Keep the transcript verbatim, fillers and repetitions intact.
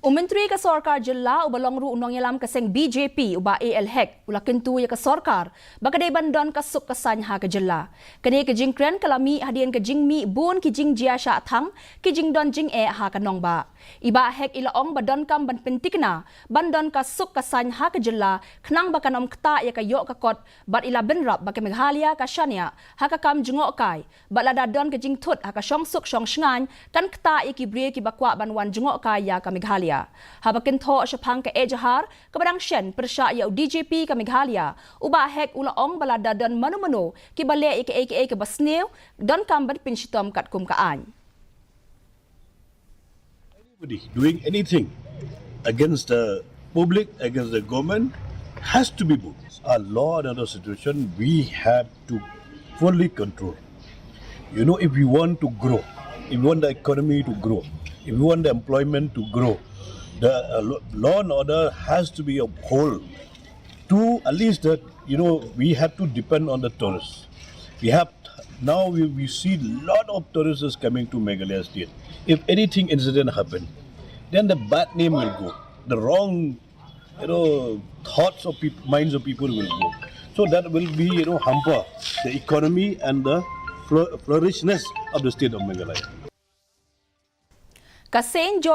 U Myntri ka Sorkar Jylla uba long ruh u nongïalam ka seng B J P u Bah A L Hek u la kyntu ïa ka sorkar ba ka dei ban don ka suk ka saiñ ha ka jylla. Kane ka jingkren ka la mih hadien ka jingmih bun ki jingjia shah thang, ki jingdon jingeh ha ka nongbah. I Bah Hek i la ong ba donkam ban pyntikna ban don ka suk ka saiñ ha ka jylla khnang ba kan ym ktah ïa ka ïoh ka kot, bad i la bynrap ba ka Meghalaya ka shaniah ha ka kam jngohkai, bad lada don ka jingthut ha ka shongsuk shongshngaiñ kan ktah ïa ki briew kiba kwah ban wan jngohkai ïa ka Meghalaya. Haba kynthoh shaphang ka ejahar kaba dang shen pyrshah ïa u D G P ka Meghalaya, u Bah Hek u la ong ba lada don mano mano kiba leh ïa kaei kaei kaba sniew, donkam ban pynshitom katkum ka aiñ. Anybody doing anything against the public, against the government, has to be booked. Our law and order situation, we have to fully control. You know, if we want to grow, if we want the economy to grow, if we want the employment to grow, the uh, lo- law and order has to be upheld. To at least that, you know, we have to depend on the tourists. We have now we, we see a lot of tourists coming to Meghalaya state. If anything incident happen, then the bad name will go, the wrong, you know, thoughts of people, minds of people will go. So that will be, you know, hamper the economy and the flour- flourishness of the state of Meghalaya. Ka Saint George